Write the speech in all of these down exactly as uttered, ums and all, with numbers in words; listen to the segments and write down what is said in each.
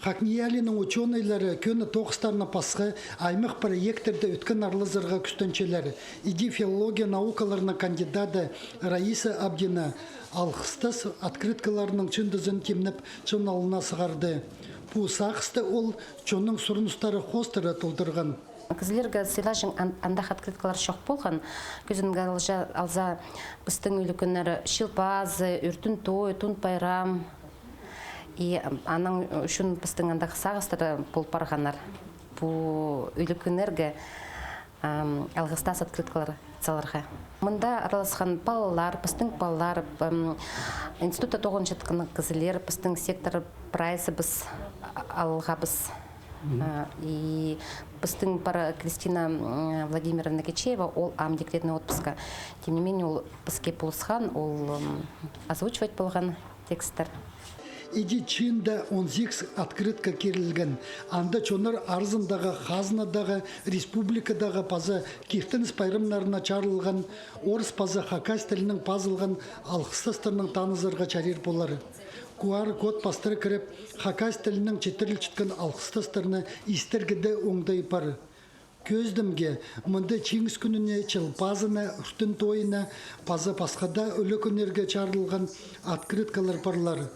ХакНИИЯЛИ-ның учёныйлары кӧні тоғыстарны пасха аймах проекттерде ӧткін араласарға кӱстенчелер. Иди филология наукаларының кандидаты Раиса Абдина алғыстас открыткаларының чындызын тимнеп, чон алнына сығарды. Пу сағысты ол чонның сурыныстары хоостыра толдырған. Кізілерге сыйлаҷаң ан-, андағ открыткалар чох полған. Кӧзідімге алза, пістің ӱлӱкӱннер Чыл пазы, Ӱртӱн той, Тун пайрам. И, м, аның ӱчӱн пістің андағ сағыстар пол парғаннар. Пу ӱлӱкӱннерге, ам, алғыстас открыткалар саларға. Мында араласхан палалар, пістің палалар, м, институтта тоғынчатхан кізілер, пістің сектор прайзыбыс а-, алғабыс. А, и пістің пара Кристина, м, Владимировна Кичеева, ол ам декретный отпуска. Тем не менее, ол піске полысхан, ол, м, озвучивать полған тексттер. Иди чыында он сигіс открытка кирілген. Анда чоннар аразындағы хазнадағы, республикадағы паза киртініс пайрамнарына чарылған орыс паза хакас тілінең пазылған алғыстастарнаң танызарға чарир полар. Ку ар код пастыра кіріп, хакас тілінең читірілчеткен алғыстастарны истерге дее оңдай пар. Кӧзідімге, мында Чиңіс кӱніне, Чыл пазына, Ӱртӱн тойына паза пасха даа ӱлӱкӱннерге чарылған открыткалар парлар.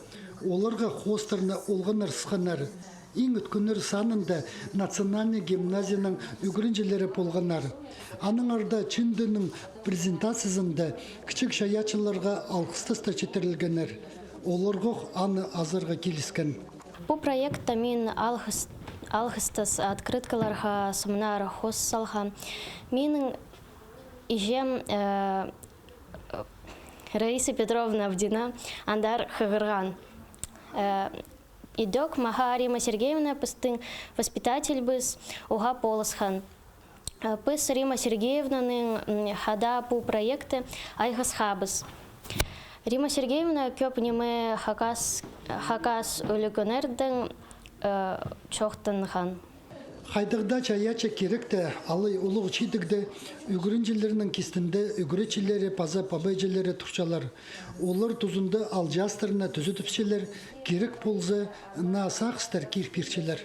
Оларға хоостарны олғаннар сыхханнар. Иң ӧткіннер санында национальный гимназияның ӱгренҷілері полғаннар. Аннаңар даа чыындының презентациязында кічіг чайаачыларға алғыстастар читірілгеннер. Оларғох аны азарға киліскен. Пу проектте мин алғыс-, алғыстас открыткаларға сомнар хоос салғам. Минің иҷем, э, Раиса Петровна Абдина андар хығырған. Э, идӧк мағаа Римма Сергеевна, пістің воспитательбіс, уғаа полысхан. Э, піс Римма Сергеевнаның, м, хада пу проектті айғасхабыс. Римма Сергеевна кӧп ниме хакас, хакас ӱлӱкӱннердең, э, чоохтанған. Хайдағ даа чайаачы киректе алай улуғ чидігде ӱгренҷілернің кистінде ӱгретчілері паза пабайҷылары турчалар. Олар тузында алҷаастарны тӱзедіпчелер, кирек полза, наа сағыстар кир пирчелер.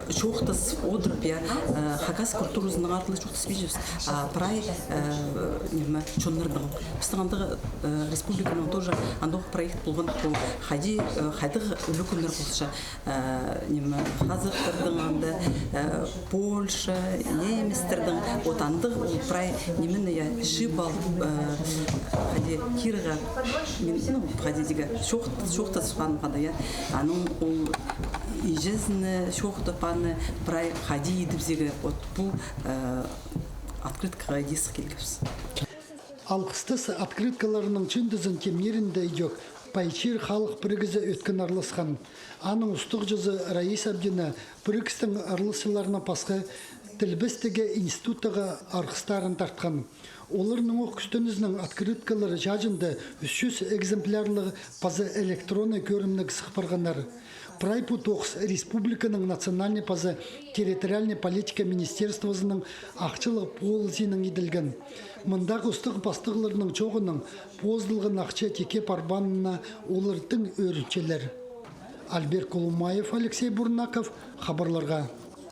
Чоохтас одырып, я, э, хакас культуразынаңар ла чоохтаспинчабыс, а прай, э, ниме, чоннарнаң. Пістің андағ, э, республиканың тоже андағ проект полған, пу хайди, э, хайдағ ӱлӱкӱннер полча, э, ниме, хазахтарның анда, э, Польша, немецтернің, вот андағ ол прай нимені, я, чыып алып, э, хайди кирге, мин, ну, хайди тигі, чоохт-, чоохтасхан хада, я. Аның ол иҷезіне чоохтап, аны прай хайди идібізерге, вот пу, э, открыткаға иди сых килгебіс. Алғыстас открыткаларының чындызын тимнирінде идӧк Пай чир халых пірігізі ӧткін араласхан. Аның устағҷызы Раиса Абдина пірігістің араласчыларынаң пасха тілбестігі институттағы арғыстарын тартхан. Оларның ох кӱстенізінең открыткалар чааҷында ӱс чӱс экземплярлығ паза электроннай кӧрімніг сых парғаннар. Прай пу тоғыс республиканың национальнай паза территориальнай политика министерствозының ахчалығ полызиинең иділген. Мындағы устағ-пастағларның чооғынаң позылған ахча тикке парбаанына олар тың ӧрінчелер. Альберт Кулумаев, Алексей Бурнаков, хабарларға.